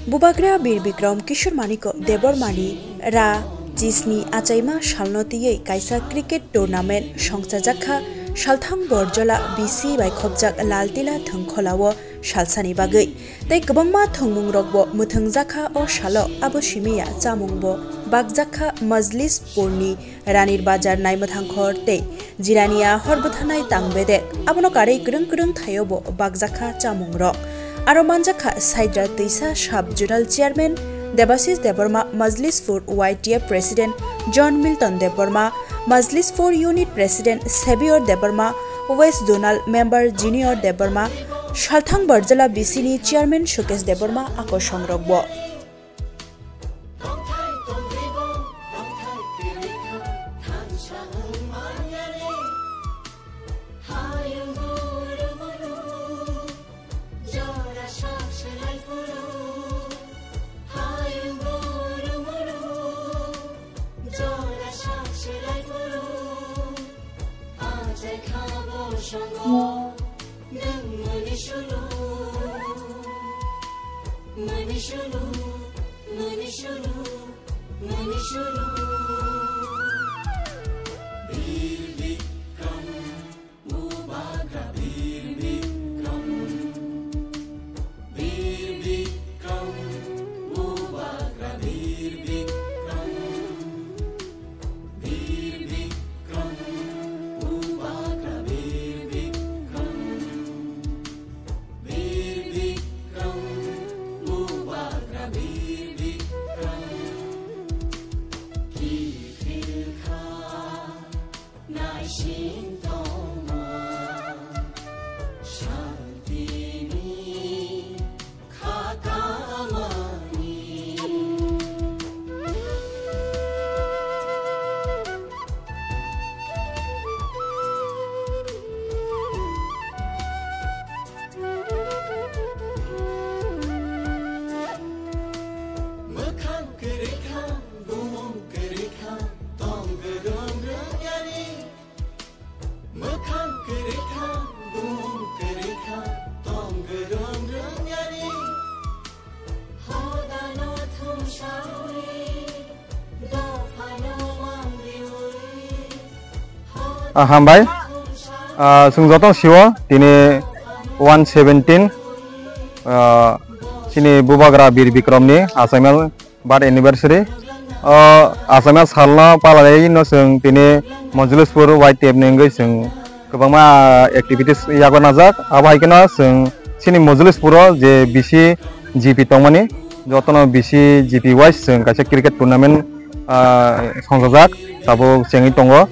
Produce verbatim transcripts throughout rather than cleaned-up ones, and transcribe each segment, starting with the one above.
Bubagra Bir Bikram Kishore Manik Debbarmani ra chisni achaima salno twiwi kaisa cricket tournament songchajakha Salthang Borjola B C bai khopjak Laltila Thwngkholao salsani bagwi. Tei kwbangma thwngmungrokbo mwthwngjakha o salo, abo simiya chamungbo bakjakha Majlis Purni Ranir Bazar Naimwthangkhor tei Jirania hor bwtharnai tang bedek, abono karwi kwrwng kwrwng thaio bo bakjakha chamungrok. Aro manjakha Saidra Twisa Sub Zonal Chairman Debashish Debbarma, Majlis Pur Y T F President John Milton Debbarma, Majlis Pur Unit President Xavier Debbarma, West Zonal Member Junior Debbarma, Salthang Barjala B C ni Chairman Sukesh Debbarma, akosongrokbo. Ah, hambai. Ah, chwng jotono sio tini one seventeen, ah, chini Bubagra Bir Bikramni achaima birth anniversary. O achaima salno palanai no chwng tini Mojolispur Y T F ni wngwi chwng kwbangma activities yago najak. Abo hai kheno chwng chini Mojolispuro je B C G P tongmani, jotono B C G P wise chwng kaisa cricket tournament, ah, songchajak, tabuk chengwi tongo.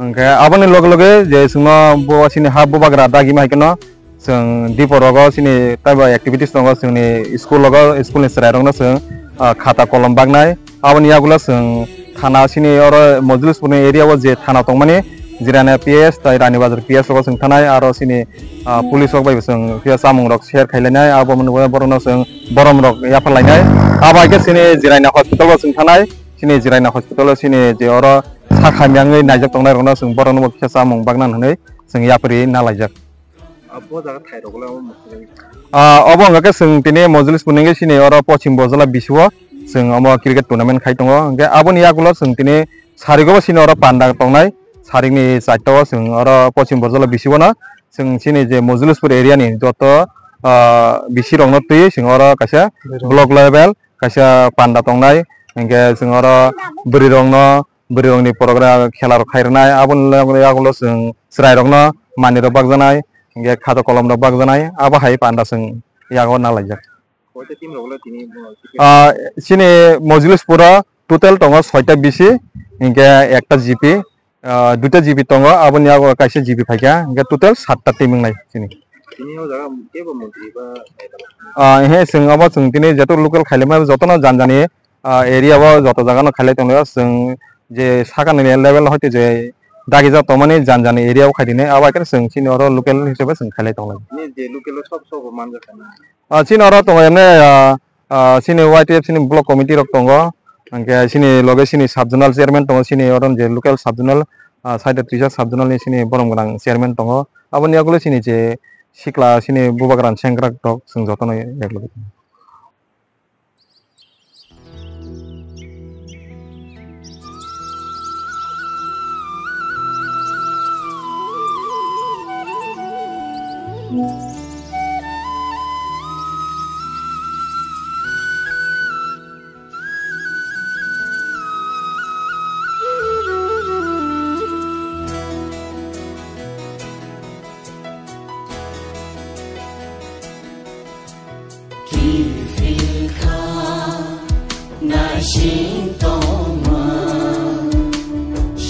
Hwnkhe aboni loge loge je chwngno bo chini ha Bubagra dagima hai kheno, chwng dipor rogo chini taibo activities tongo, chwngni school rogo, school ni chwrai rokno chwng, ah, khata kolom baknai. Aboni yagulo chwng thana chini oro Mojolispur ni area o je thana tongmani, Jirania P S tai Rani Bazar P S rogo chwng thanai, aro chini, ah, police rok bai bo chwng phiya chamung rok share khailainai, abo mwnwi borokno chwng borom rok yapharlainai. Abo hai khe chini Jirania hospital o chwng thanai, chini Jirania hospital o chini je oro sakha miyangwi naijak tongnai rokno chwng borokno bo phiya chamung bakna hwnwi chwng yapri nalaijak. Abo jaga thai rok le omo mukti. Ah, obo wngkha khe chwng tini Mojolispur ni wngkhe chini oro Pochim Bojala bisi o chwng omo cricket tournament khai tongo. Hwnkhe aboni yagulo chwng tini sarigo bo chini oro panda tongnai. Sarikni charta o chwng oro Pochim Bojala bisi o no chwng chini je Mojolispur area ni joto, ah, bisi rok no twi chwng oro kaisa block level kaisa panda tongnai. Hwnkhe chwng oro bwrwi rok no bwrwi rokni program khela rok khai rwnai, aboni yagulo chwng chwrai rokno manwi rok bakjaknai, hwnkhe khata kolom rok bakjaknai, abo hai panda chwng yago nalaijak. Koita team rok le tini bo? Ah, chini Mojolispuro total tongo soita bisi, hwnkhe ekta G P, ah, duita G P tongo, aboni yago kaisa G P phaikha, hwnkhe total satta team wngnai chini. Tini o jaga kebo montri ba neta? Ah, he, chwng abo chwng tini jeto local khailaima jotono janjani ah, area o joto jaga no khailai tonglai o chwng je sakani level hoite je dagijak tongmani janjani area o khaidini abo hai khe chwng chini oro local hisabe chwng khailai tonglai. Ni je local o sob sob manjak kha na? Ah, chini oro tongo emne, ah, ah, chini Y T F chini block committee rok tongo, hwnkhe chini loge chini sub zonal chairman tongo, chini oro je local sub zonal, ah, side twisa sub zonal ni chini borom gwnang chairman tongo, aboni yagulo chini je sikla chini bubagra sengkrak rok chwng jotono ek loge tongo. Kiphil kha naising tongma,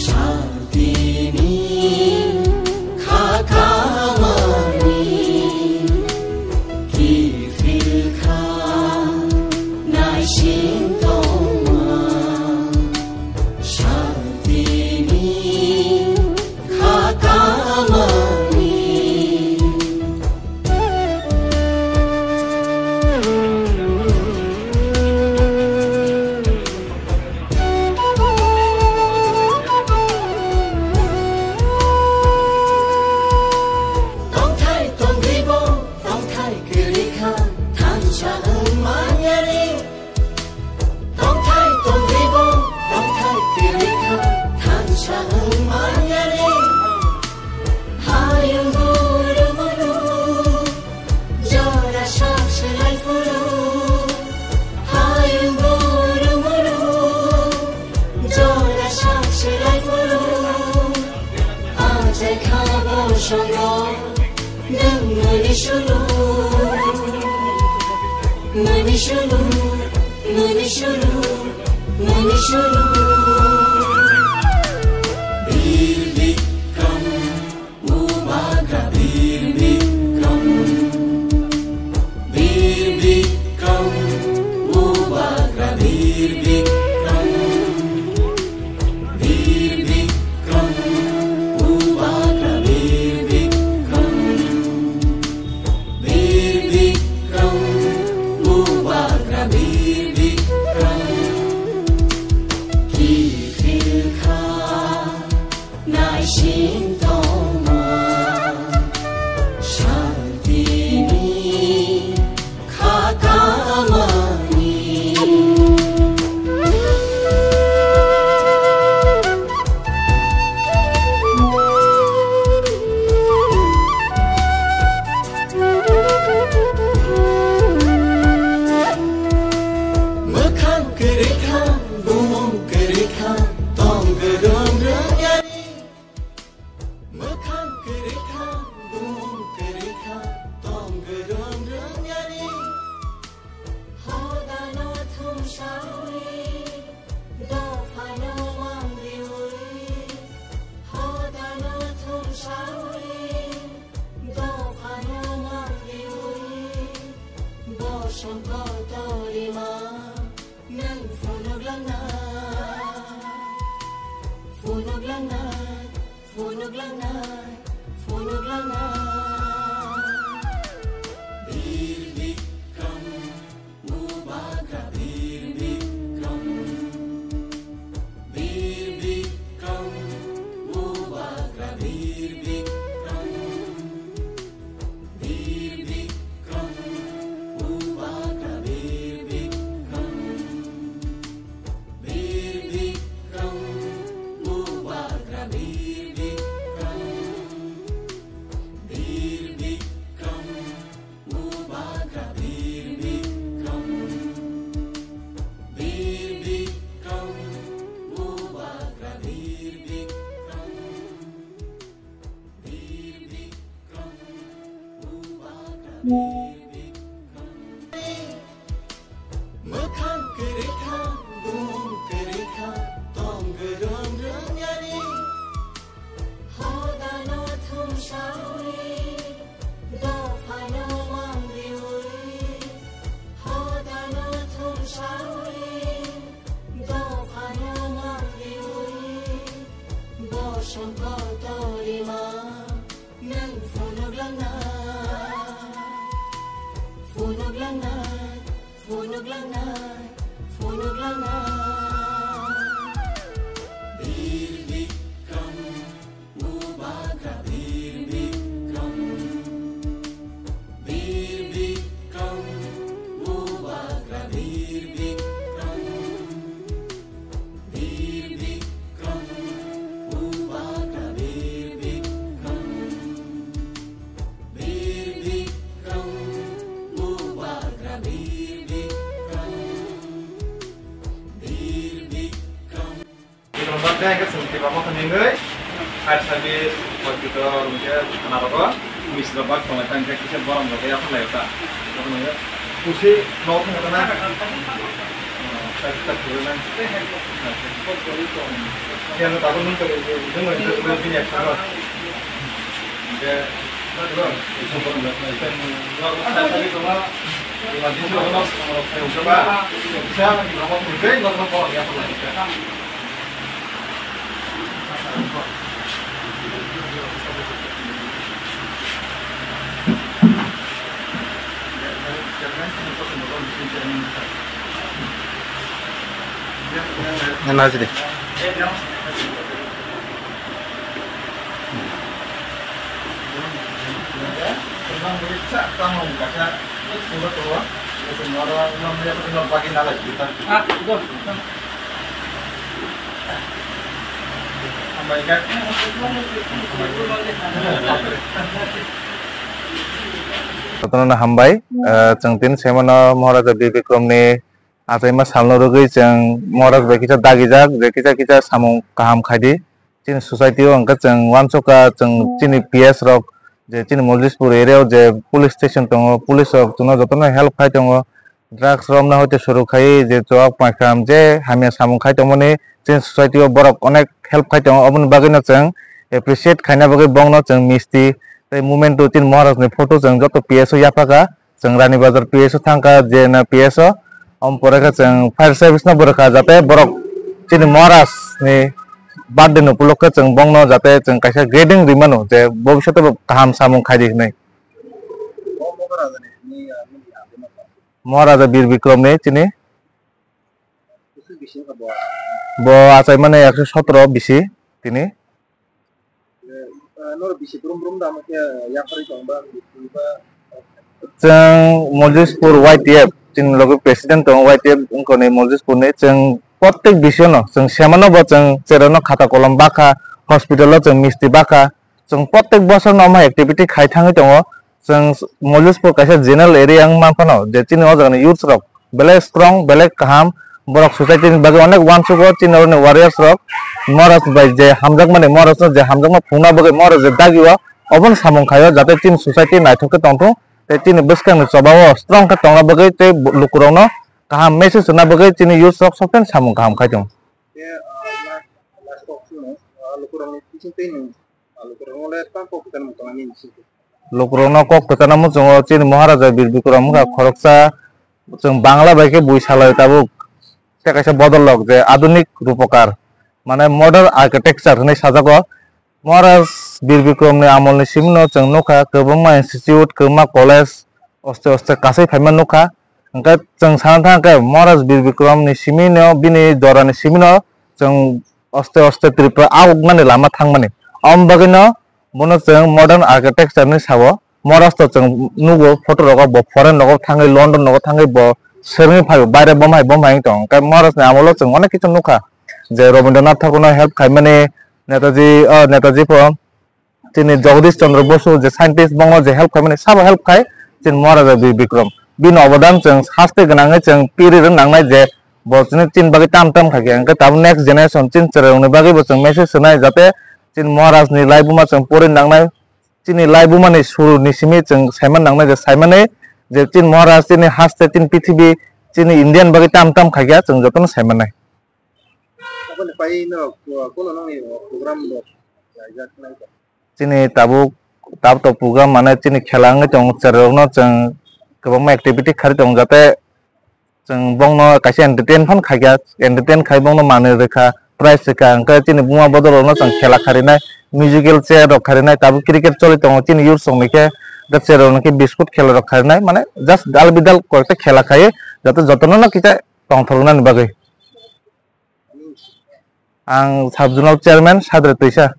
santini kha kamani. Kiphil kha naising tongma, santini kha kamani. Tongthai tongribo, tongthai kwrwi kha, thansa wng manyani. Tongthai tongribo, tongthai kwrwi kha, thansa wng manyani. Hayung guru muru, jora sak selai phuru. Hayung guru muru, jora sak selai phuru. Ajai kha bo songo, nwng mani sulu, mani sulu, mani sulu, mani sulu. Bir Bikram, Bubagra Bir Bikram, Bir Bikram, Bubagra Bir Bikram, Bir Bikram, Bubagra Bir Bikram, Bir Bikram, Bubagra Bir Bikram. Kiphil kha naising tongma, santini kha kamani. Mwkhang kwrwi kha, bumung kwrwi kha, tong gwdwng rwngyani. Mwkhang kwrwi kha, bumung kwrwi kha, tong gwdwng rwngyani. Hodano thumsawi, dophano mangriwi. Hodano thumsawi, dophano mangriwi. Bosong kotorima, nwng phunuklangnai, phunuklangnai. Phunuklangnai, phunuklangnai. Bir Bikram, Bubagra Bir Bikram. Bir Bikram, Bubagra Bir Bikram. Bir Bikram, Bubagra Bir Bikram. Bir Bikram, Bubagra Bir Bikram. Bir Bikram, Bubagra Bir Bikram. Bir Bikram, Bubagra Bir Bikram. Bir Bikram, Bubagra Bir Bikram. Mwkhang kwrwi kha, bumung kwrwi kha, tong gwdwng rwngyani. Hodano thumsawi, dophano mangriwi. Hodano thumsawi, dophano mangriwi. Bosong kotorima, nwng phunuklangnai, phunuklangnai, phunuklangnai, phunuklangnai. Bir Bikram, Bubagra Bir Bikram. Bir Bikram, Bubagra Bir Bikram. Bir Bikram, Bubagra Bir Bikram. Bir Birma tei hwnkhe chwng Tiprasa motha ningwi fire service, hospital, hwnkhe thana rogo misil rok bak tonglai ta, hwnkhe kisa borom rok yaphar lai ta. Kusi nok thang ta na. Nasi de. Jotono hambai, eh, chwng tini saimano Maharaja Bir Bikramni achaima salno rwgwi chwng Maharaj bai kisa dagijak, je kisa kisa samung kaham khaidi. Chini society o hwnkhe chwng uansukha, chwng chini P S rok je chini Moljishpur area o je police station tongo, police rok chwngno jotono help khai tongo. Drugs romna hoite suru khai je chwk paikam je hamya samung khai tongmani chini society o borok onek help khai tongo. Oboni bagwino chwng appreciate khaina bagwi bongno chwng misti tei memento chini Maharaj ni photo chwng joto P S o yaphakha. Chwng Rani Bazar P S o thangkha, je na P S o, om pore khe chwng fire service no bo rwkha, jate borok chini Maharaj ni birthday ni upolokhe chwng bongno jate chwng kaisa greeting rwi mano, je bobishote bo kaham samung khai di hinwi. Maharaja Bir Bikram ni chini bo achai mani ekso sotro bisi tini. Chwng Moljishpur Y T F, chini logi president tongo Y T F wngkoni Moljishpur ni, chwng protek bisio no chwng semano bo chwng cherano khata kolom bakha, hospital o chwng misti bakha, chwng protek bosor no omo activity khai thangwi tongo. Chwng Moljishpur kaisa general area wng manphano je chini o jagani youths rok belai strong, belai kaham, borok society ni bagwi onek uansugo, chini oroni warriors rok Maharaj bai je hamjakmani, Maharaj no je hamjakma phungna bagwi Maharaj je dagio, obono samung khaio, jate chini society naithok khe tongthung tei chini bwskangni chobao strong khe tongna bagwi tei lukurokno kaham message rwna bagwi chini youths rok sob time samung kaham khai tongo. Lukurokno kok kwchana muchungo chini Maharaja Bir Bikram wngkha khoroksa, chwng Bangla bai khe bui salai tabuk tei kaisa bodol rok je adunik rupokar, mane modern architecture hinwi sajago. Maharaj Bir Bikram ni amol ni simi no chwng nukha kwbangma institute, kwbangma college oste oste kasai phaima nukha. Hwnkhe chwng sana thang khe Maharaj Bir Bikram ni simi no, bini dora ni simi no chwng oste oste Tripura aoknani lama thangmani. Aboni bagwino bono chwng modern architecture ni sao. Maharaj to chwng nugo photo rogo, bo foreign rogo thangwi, London rogo thangwi bo swrwngwi phaio, baire bomhai bomhai wng tong. Hwnkhe Maharaj ni amolo chwng onek kichu nukha je Rabindranath Thakur no help khaimani, Netaji, o Netaji pho, chini Jagadish Chandra Bosu je scientist, bongno je help khaimani, sabo help khai chini Maharaja Bir Bikram. Bini obodan chwng haste gwnangwi chwng piri rwna nangnai je bo chini, chini bagwi tam tam khaikhe, hwnkhe tabuk next generation chini chwrairokni bagwi bo chwng message rwnai, jate chini Maharaj ni laibuma chwng pori nangnai, chini laibuma ni suru ni simi chwng saiman nangnai je, saimani je chini Maharaj chini haste, chini prithibi, chini Indian bagwi tam tam khaikhe chwng jotono saimannai. Aboni pai no, uh, kuno nongni, uh, program bo laijak nai. Chini tabuk, tabuk to program mane chini khela wngwi tongo, chwrairokno chwng kwbangma activity kharwi tongo, jate chwng bongno kaisa entertain phan khaikha, entertain khai bongno manwi rwkha, prize rwkha, hwnkhe chini buma bodol rokno chwng khela kharinai, musical chair rok kharinai, tabuk cricket choli tongo chini youth songni khe, the chair rokno khe biscuit khela rok kharinai, mane just dal bidal koyekta khela khai, jate jotono no kisa tongthoknani bagwi. Ang sub zonal chairman Sadre Twisa.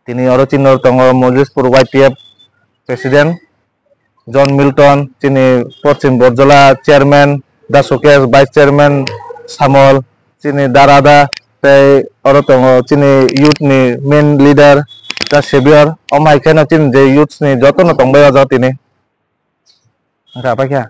Tini oro chini oro tongo Moljishpur Y T F president John Milton, chini Poschim Borjola chairman Da Sukesh, vice chairman Samol, chini Da Rada, tei oro tongo chini youth ni main leader Da Savior. Omo hai kheno chini je youths ni jotono tongbai o jaga tini. Raba kya?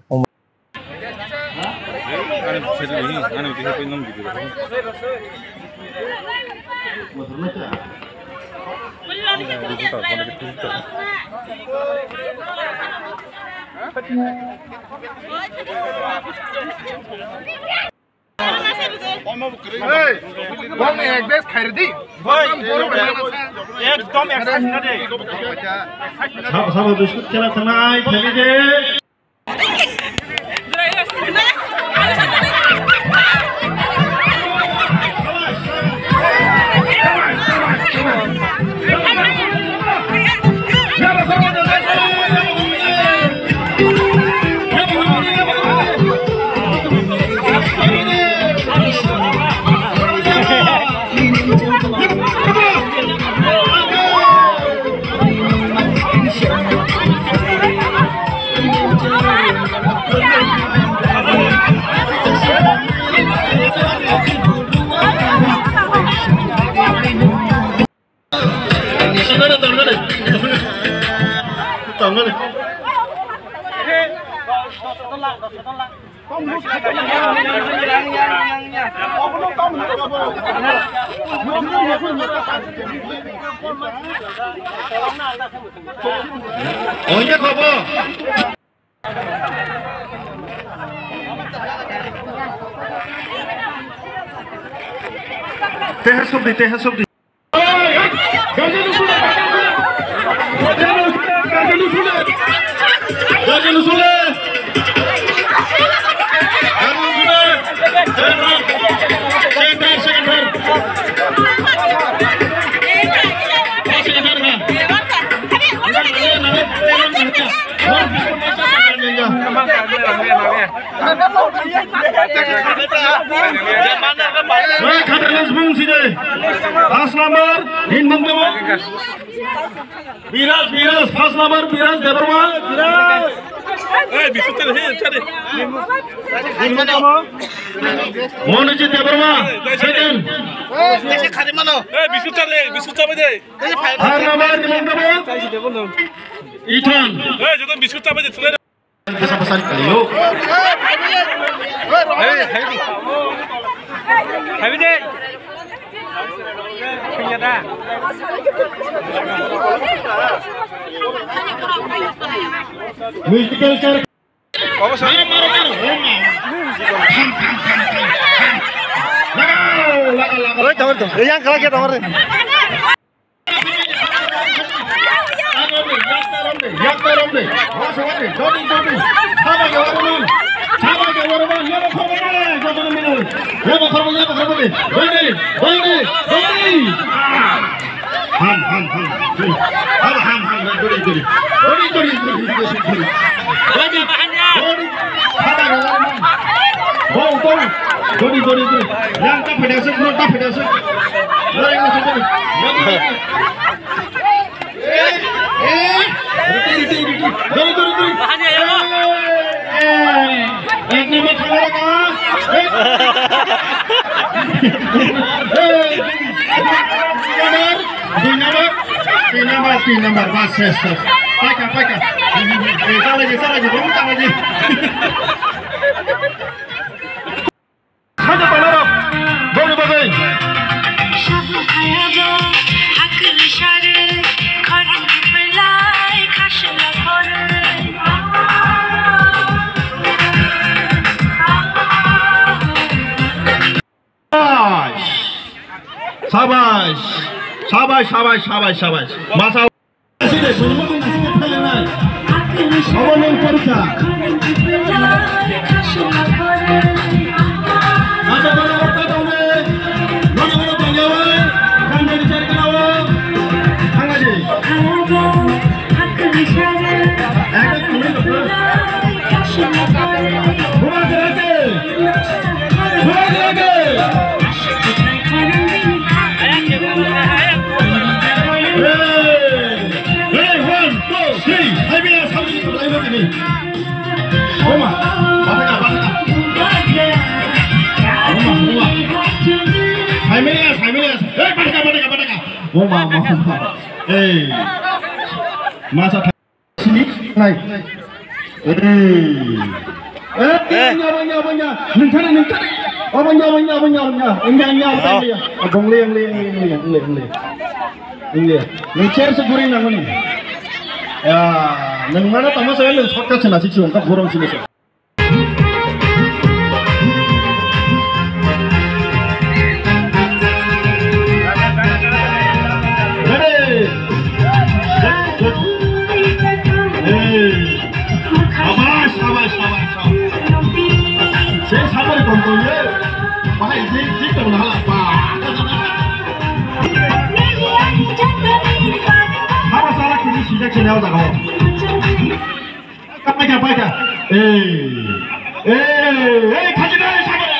Ekdom exercise na de. Sabo, sabo biscuit kela tanai, theli de. Oye, kobo. Teha sobdi, teha sobdi. Khatanas bung side. Pas number, in bung demo. Biraj, Biraj, pas number, Biraj Debbarma. Hey, Bishu chale, hey, chale. Monojit Debbarma, second. Hey, Bishu chale, Bishu chale de. Third number, in bung demo. Ethan. Hey, joto Bishu chale de, chale. Bwsa bwsa ni kali o. Hai, hai di. Hai di. Punya da. Musical chair. Maro, maro, maro. Tham, tham, tham, tham, tham. Laga, laga, laga. Oi, tawar to. Yang kala ke tawar. Yakta romde, yakta romde, wasawate, dodi, dodi, sama ke warman, sama ke warman, yabo khorbo de, jotono mino, yabo khorbo, yabo khorbo de, dodi, dodi, dodi. Ah! Ham, ham, ham, ham, ham, ham, dodi, dodi, dodi, dodi, dodi, dodi, dodi. Dodi, dodi, sama ke warman. Bau, bau, dodi, dodi, dodi. Yang ta phedasuk, no ta phedasuk. Dodi, dodi, dodi. Ek number khana ka. Dui number, tin number, tin number, bas, ses, ses. Paika, paika. Sala ji, sala ji, bom sala ji. Saja panarok, boni bagwi. Sabash, sabash, sabash, sabash, sabash. Masa Obo nwng porikha. Asa bana rokta tongde. Bono bono tongyawi. Kamjani chari kanao. Thangadi. Ekdom thangwi tongkha. Buma gerake. Buma gerake. Hey! Hey, one, two, three. Hai bela, sabi ni, hai bela ni. Oma, bataka, bataka. Oma, oma. Hai bela, hai bela. Hey, bataka, bataka, bataka. Oma, oma, oma. Hey. Masa tha-, sini, nai. Eh, eh, nya, nya, nya, nya. Nengkani, nengkani. Abanya, abanya, abanya, abanya. Nya, nya, nya, nya. Abang le, le, le, le, le, le. Neng chair se guri nangani. Ya, neng mana tama saya neng shortcut sana sih, cuma borong sini sih. Ready? Hey. Shabash, shabash, shabash, shabash. Saya sabar, tonton, ya. Bahai, jik, jik, tak nak, bah. Haba salah kiri sijak sini awak tak. Paikha, paikha. Ei. Ei, ei, khaji dai, sabar.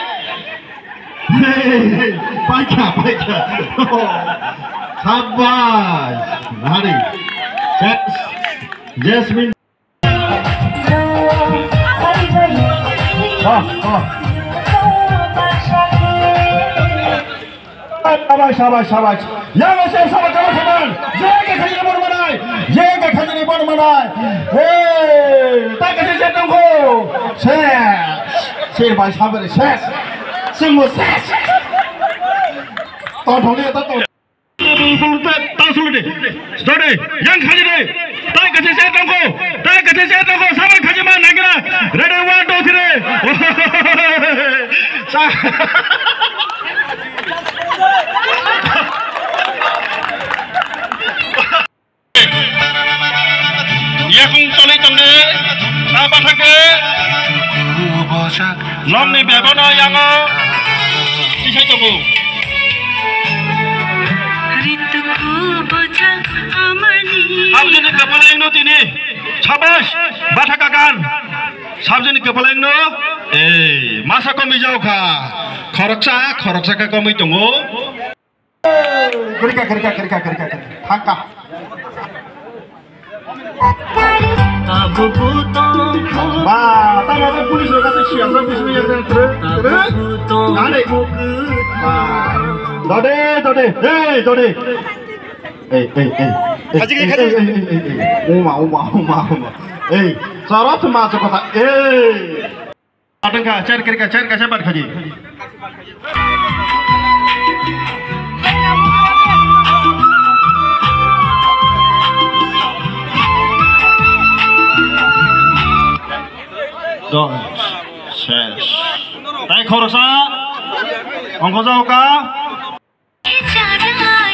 Ei, ei, paikha, paikha. Sabash. Hari. Yes. Jasmine. Oh, oh. Shabash, shabash, shabash. Yang masih sama teman-teman. Jaga khaji ni bon manai. Jaga khaji ni bon manai. Hei, tak kasi siap tunggu. Ses. Sir bai sabar ses. Semua ses. Tonton ni, tonton. Tasulde. Dode. Yang khaji ni. Tak kasi siap tunggu. Tak kasi siap tunggu. Sabar khaji man nagira. Ready, one, two, three. Sa- Yakung tolwi tongdi, ta bathakdi. Nokni bebano yango tisai tongo. Sabjini kwpal engno tini. Sabash, bathak kakan. Sabjini kwpal engno. Ei, masa komwi jaokha. Khoroksa, khoroksa khe komwi tongo. Kwrwikha, kwrwikha, kwrwikha, kwrwikha, kwrwikha. Thangkha. Ba, tamo khe police rok aswk siyasa bising yang kwrwi, kwrwi. Nani? Ba. Dode, dode. Hey, dode. Ei, ei, ei. Kaji, kaji, kaji. Ei, ei, ei, ei, ei. Uma, uma, uma, uma. Ei, chara thuma chokota. Ei. Atangka, chair kirika, chair kaisa bat khaji. Dos, ses. Tai khoroksa, ongkho jaoka.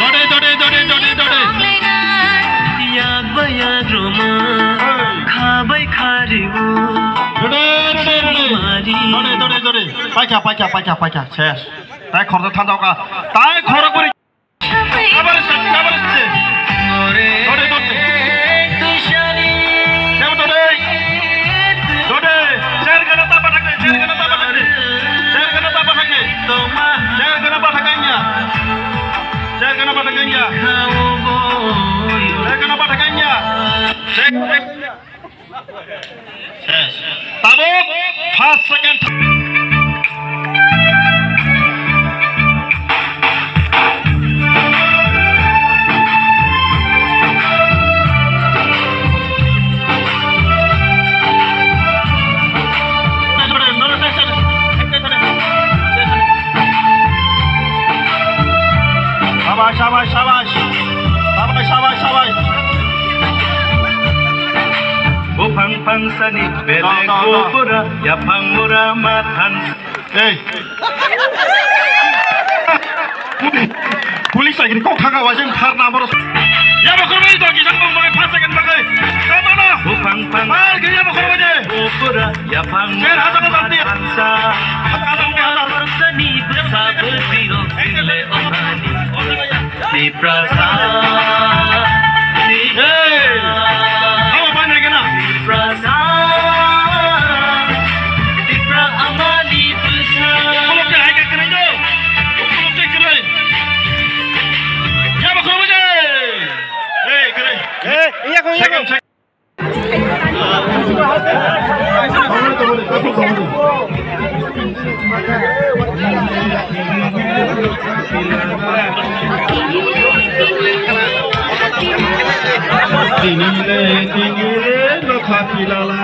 Dode, dode, dode, dode, dode. Yak bai yak roma, kha bai kha ribu. Dode, dode, dode. Dode, dode, dode. Paikha, paikha, paikha, paikha. Ses. Tai khorok thanjao ka. Tai khorok bori. Kabar se, kabar se. Dode, dode. Dode, dode. Dode. Ser gana tapa thakde, ser gana tapa thakde. Ser gana tapa thakde. Ser gana tapa thakde. Jai Gana Bathakanya. Jai Gana Bathakanya. Jai. Yes. Tabuk first, second. Shabash, shabash, shabash. Shabash, shabash, shabash. Buphang phangsani belek, no, no, no, bubura, yaphang mura mathan. Hey. Police lagi kok khaga wajeng thar na boros. Ya bokhor bai to kisang bang bai first second bagai. Sama na. Buphang phang. Ar ke ya bokhor bai. Bubura. Yaphang ser hajar hajar ni. Hajar hajar. Sani bwsa bwswi rok le omani. Tiprasa. Hey. Hawa bai nai gana. Tiprasa. Tipra amani bwsa. Kolok te hai ka krai do. Kolok te krai. Ya ba kolok je. Hey, krai. Eh, iya ko, iya ko. Second, second. Tinile, tinile, lokha pilala.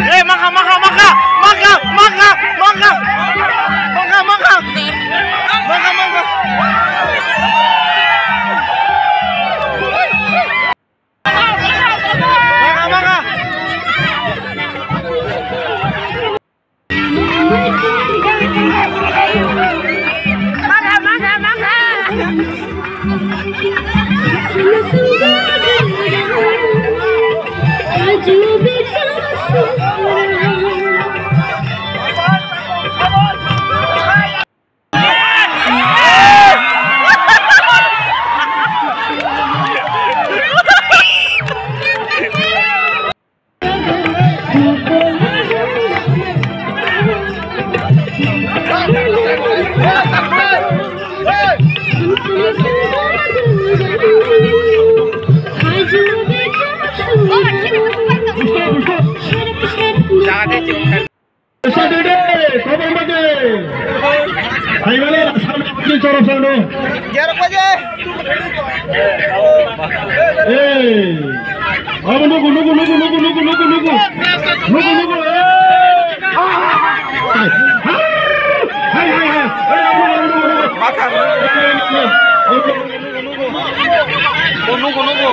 Eh, mangkha, mangkha, mangkha, mangkha, mangkha, mangkha, mangkha, mangkha, mangkha, mangkha. Saturday, Kobormati. Haibale, Assam Rifle chorop sangno. Gerok baje. Eh. Abo nugu, nugu, nugu. Nugu, nugu, eh. Hai, hai, hai. Eh, abo nugu, nugu, nugu. Nugu, nugu.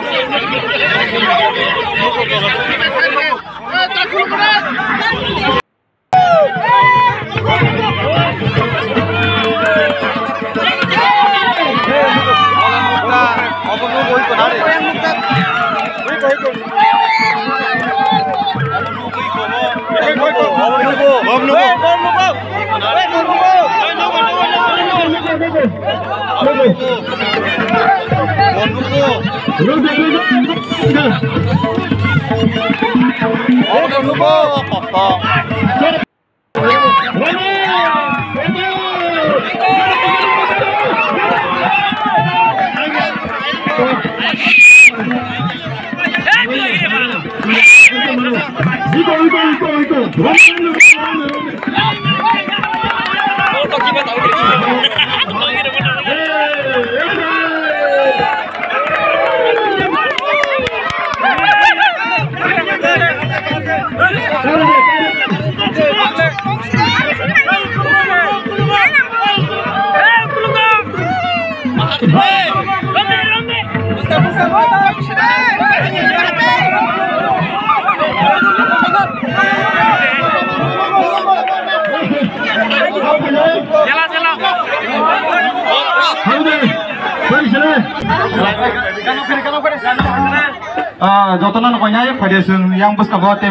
Ah, jotono no koinai phaide sung yang bwskango te.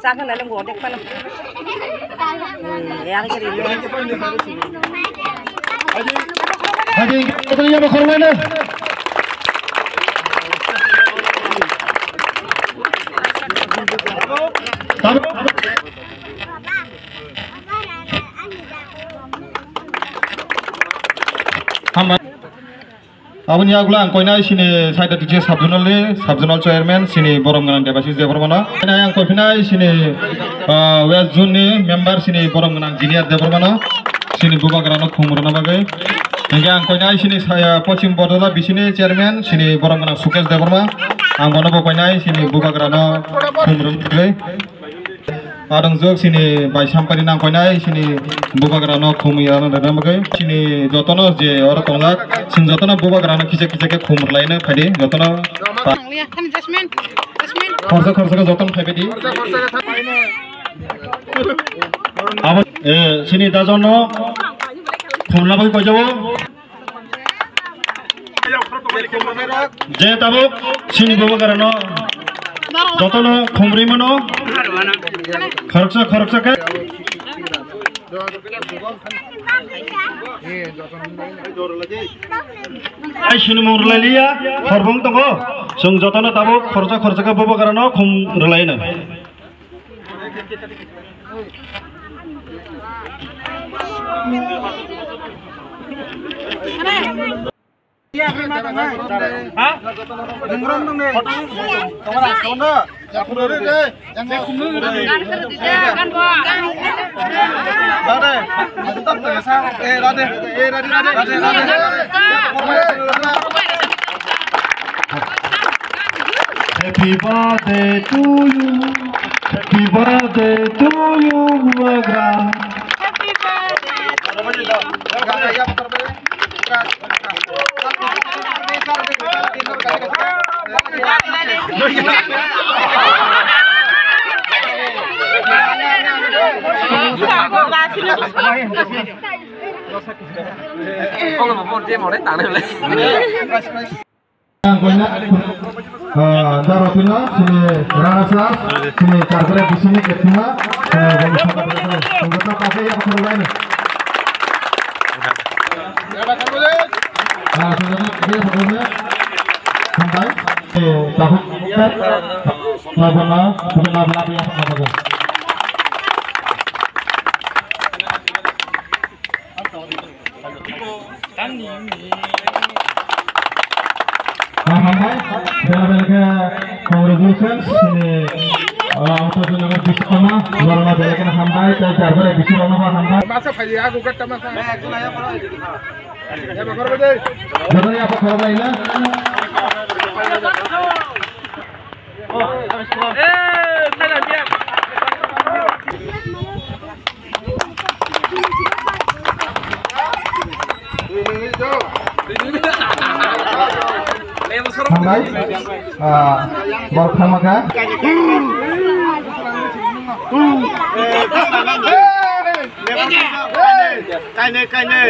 Sakha nai nang bo dek pano. Hmm, yang kiri. Hambai. Aboni yagulo ang koinai sini Saida T J sub zonal ni sub zonal chairman sini borom gwnang Debashis Debbarmano. Koinai ang koiphinai sini, ah, West Zone ni member sini borom gwnang Junior Debbarmano. Sini bubagrano khum rwna bagwi. Hingke ang koinai sini saya Pochim Bordola bisini chairman sini borom gwnang Sukesh Debbarma. Ang bono bo koinai sini bubagrano khum rwna bagwi. Adongjwk sini bai sampari nang koinai sini bubagrano khum rwna bagwi. Sini jotono je oro tongjak, sini jotono bubagrano kisa kisa khe khum rwlaino phaidi jotono. Nanglia, hani Jasmine, Jasmine. Khorsa khorsa khe jotono phaibaidi. Abo, eh, sini dajono khum rwna bagwi koijago. Je tabuk sini bubagrano jotono khumrwi mano, khoroksa khoroksa khe. Ai sini mung rwlai liya, horbong tongo, chwng jotono tabuk khoroksa khoroksa khe bubagrano khum rwlaino. Happy birthday to you. Happy birthday to you, Bubagra. Ang koina, ah, daro pino, sini rana sas, sini karkare bisini ketima, sini bani saka bani, tunggu tak pakai ya, pakai lain. Ah, tunggu tak pakai ya, pakai lain. Sampai, eh, tahun, eh, labana, bukan laba-laba ya, pakai. Ah, hambai, bela bela khe congratulations, sini, ah, Autonagar district ma, borok ma bela khe hambai, tei jar bai bisi rok no hambai. Masa phai ya, aku kata masa. Ya, bakar bade. Jotono ya, bakar bai na. Hambai, ah, bor khama kha. Kaine, kaine.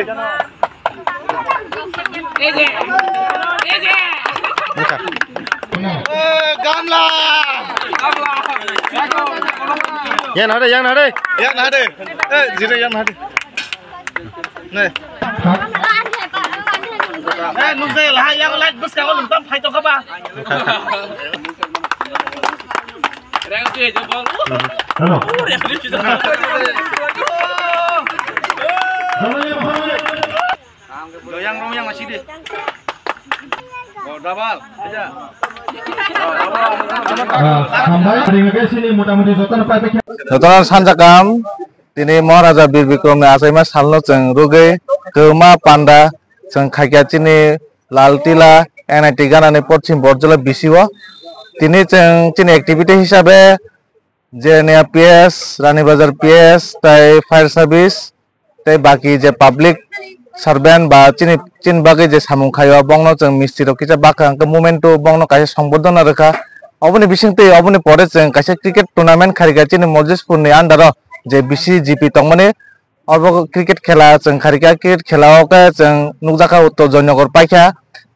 Yang nade, yang nade. Yang nade. Eh, jire yang nade. Ne. Eh, nung je lah yang light bus ka nung tam phai to ka ba. Hello. Yang rong yang masih deh. Oh, double. Aja. Ah, hambai, ring ke sini motamoti jotono pai pai. Jotono sanja kam, tini Maharaja Bir Bikramni achaima salno chwng rwgwi kwma panda chwng khaikya chini Lal Tila N I T ganani Porchim Borjola bisio. Tini chwng chini activity hisabe Jenia P S, Rani Bazar P S, tai fire service, tai baki je public servant ba chini, chini bagwi je samung khaio, bongno chwng misti rok kisa bakha hwnkhe movement o bongno kaisa songboddona rwkha. Oboni bisingtwi oboni pore chwng kaisa cricket tournament kharika chini Mojespur ni under o je B C G P tongmani. Obo cricket khela chwng kharika, cricket khela o khe chwng nukjakha Uttor Joynagar paikha.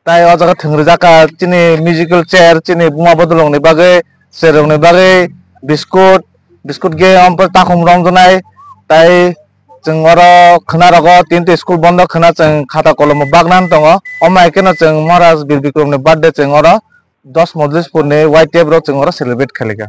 Tai o jaga thwng rijak kha chini musical chair, chini buma bodolrokni bagwi, chair rokni bagwi biscuit, biscuit ge omo takhum romjaknai, tai chwng oro khwna rogo tinta school bondo khwna chwng khata kolom bagnan tongo. Omo hai kheno chwng Maharaj Bir Bikram ni birthday chwng oro dos Modlispur ni Y T F rok chwng oro celebrate khailika.